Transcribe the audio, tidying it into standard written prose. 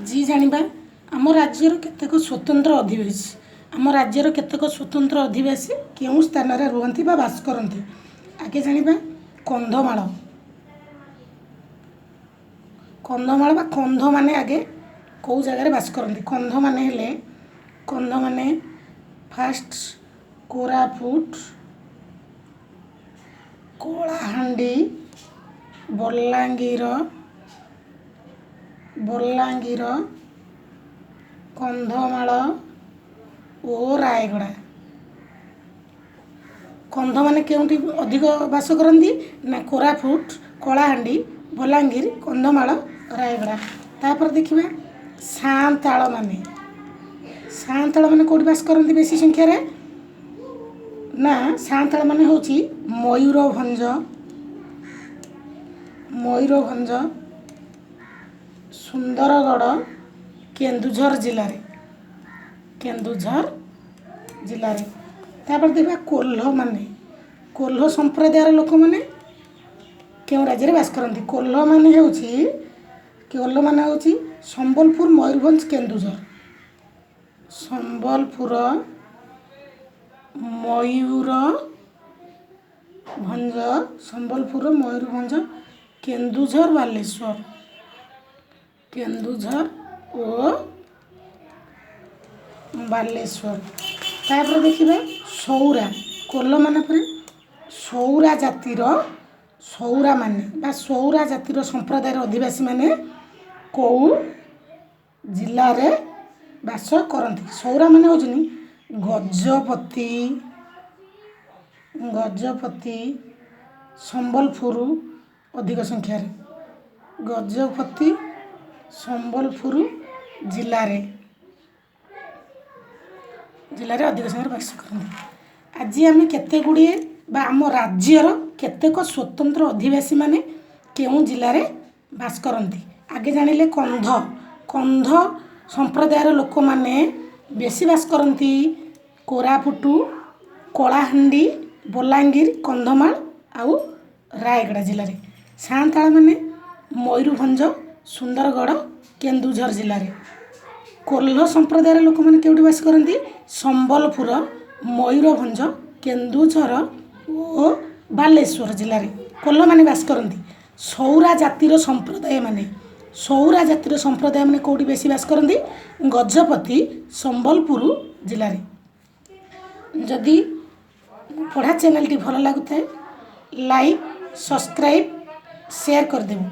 ଆଜି ଜାଣିବା ଆମ ରାଜ୍ୟର କେତେକ ସ୍ୱତନ୍ତ୍ର ଅଧିବାସୀ। ଆମ ରାଜ୍ୟର କେତେକ ସ୍ୱତନ୍ତ୍ର ଅଧିବାସୀ କେଉଁ ସ୍ଥାନରେ ରୁହନ୍ତି ବା ବାସ କରନ୍ତି। ଆଗେ ଜାଣିବା କନ୍ଧମାଳ। କନ୍ଧମାଳ ବା କନ୍ଧମାନେ ଆଗେ କେଉଁ ଜାଗାରେ ବାସ କରନ୍ତି? କନ୍ଧମାନେ ହେଲେ, କନ୍ଧମାନେ ଫାଷ୍ଟ କୋରାପୁଟ, କଳାହାଣ୍ଡି, ବଲାଙ୍ଗୀର, ବଲାଙ୍ଗୀର, କନ୍ଧମାଳ ଓ ରାୟଗଡ଼ା। କନ୍ଧମାନେ କେଉଁଠି ଅଧିକ ବାସ କରନ୍ତି ନା କୋରାପୁଟ, କଳାହାଣ୍ଡି, ବଲାଙ୍ଗୀର, କନ୍ଧମାଳ, ରାୟଗଡ଼ା। ତାପରେ ଦେଖିବା ସାନ୍ତାଳମାନେ। ସାନ୍ତାଳମାନେ କେଉଁଠି ବାସ କରନ୍ତି ବେଶୀ ସଂଖ୍ୟାରେ? ନା ସାନ୍ତାଳମାନେ ହେଉଛି ମୟୂରଭଞ୍ଜ, ମୟୂରଭଞ୍ଜ, ସୁନ୍ଦରଗଡ଼, କେନ୍ଦୁଝର ଜିଲ୍ଲାରେ, କେନ୍ଦୁଝର ଜିଲ୍ଲାରେ। ତାପରେ ଦେଖିବା କୋହ୍ଲମାନେ। କୋହ୍ଲ ସମ୍ପ୍ରଦାୟର ଲୋକମାନେ କେଉଁ ରାଜ୍ୟରେ ବାସ କରନ୍ତି? କୋହ୍ଲମାନେ ହେଉଛି, କୋହ୍ଲମାନେ ହେଉଛି ସମ୍ବଲପୁର, ମୟୂରଭଞ୍ଜ, କେନ୍ଦୁଝର। ସମ୍ବଲପୁର, ମୟୂରଭଞ୍ଜ, ସମ୍ବଲପୁର, ମୟୂରଭଞ୍ଜ, କେନ୍ଦୁଝର, ବାଲେଶ୍ୱର, କେନ୍ଦୁଝର ଓ ବାଲେଶ୍ୱର। ତାପରେ ଦେଖିବା ସୌରା। କୋହ୍ଲମାନେ ପରେ ସୌରା ଜାତିର, ସୌରା ମାନେ ବା ସୌରା ଜାତିର ସମ୍ପ୍ରଦାୟର ଅଧିବାସୀମାନେ କେଉଁ ଜିଲ୍ଲାରେ ବାସ କରନ୍ତି? ସୌରା ମାନେ ହେଉଛନ୍ତି ଗଜପତି, ଗଜପତି, ସମ୍ବଲପୁର ଅଧିକ ସଂଖ୍ୟାରେ, ଗଜପତି, ସମ୍ବଲପୁର ଜିଲ୍ଲାରେ, ଜିଲ୍ଲାରେ ଅଧିକ ସଂଖ୍ୟାରେ ବାସ କରନ୍ତି। ଆଜି ଆମେ କେତେ ଗୁଡ଼ିଏ ବା ଆମ ରାଜ୍ୟର କେତେକ ସ୍ୱତନ୍ତ୍ର ଅଧିବାସୀମାନେ କେଉଁ ଜିଲ୍ଲାରେ ବାସ କରନ୍ତି ଆଗେ ଜାଣିଲେ। କନ୍ଧ, କନ୍ଧ ସମ୍ପ୍ରଦାୟର ଲୋକମାନେ ବେଶୀ ବାସ କରନ୍ତି କୋରାପୁଟ, କଳାହାଣ୍ଡି, ବଲାଙ୍ଗୀର, କନ୍ଧମାଳ ଆଉ ରାୟଗଡ଼ା ଜିଲ୍ଲାରେ। ସାନ୍ତାଳମାନେ ମୟୂରଭଞ୍ଜ, ସୁନ୍ଦରଗଡ଼, କେନ୍ଦୁଝର ଜିଲ୍ଲାରେ। କୋହ୍ଲ ସମ୍ପ୍ରଦାୟର ଲୋକମାନେ କେଉଁଠି ବାସ କରନ୍ତି? ସମ୍ବଲପୁର, ମୟୂରଭଞ୍ଜ, କେନ୍ଦୁଝର ଓ ବାଲେଶ୍ୱର ଜିଲ୍ଲାରେ କୋହ୍ଲମାନେ ବାସ କରନ୍ତି। ସୌରା ଜାତିର ସମ୍ପ୍ରଦାୟମାନେ, ସୌରା ଜାତିର ସମ୍ପ୍ରଦାୟମାନେ କେଉଁଠି ବେଶୀ ବାସ କରନ୍ତି? ଗଜପତି, ସମ୍ବଲପୁର ଜିଲ୍ଲାରେ। ଯଦି ପଢ଼ା ଚ୍ୟାନେଲଟି ଭଲ ଲାଗୁଥାଏ, ଲାଇକ୍, ସବସ୍କ୍ରାଇବ୍, ସେୟାର କରିଦେବୁ।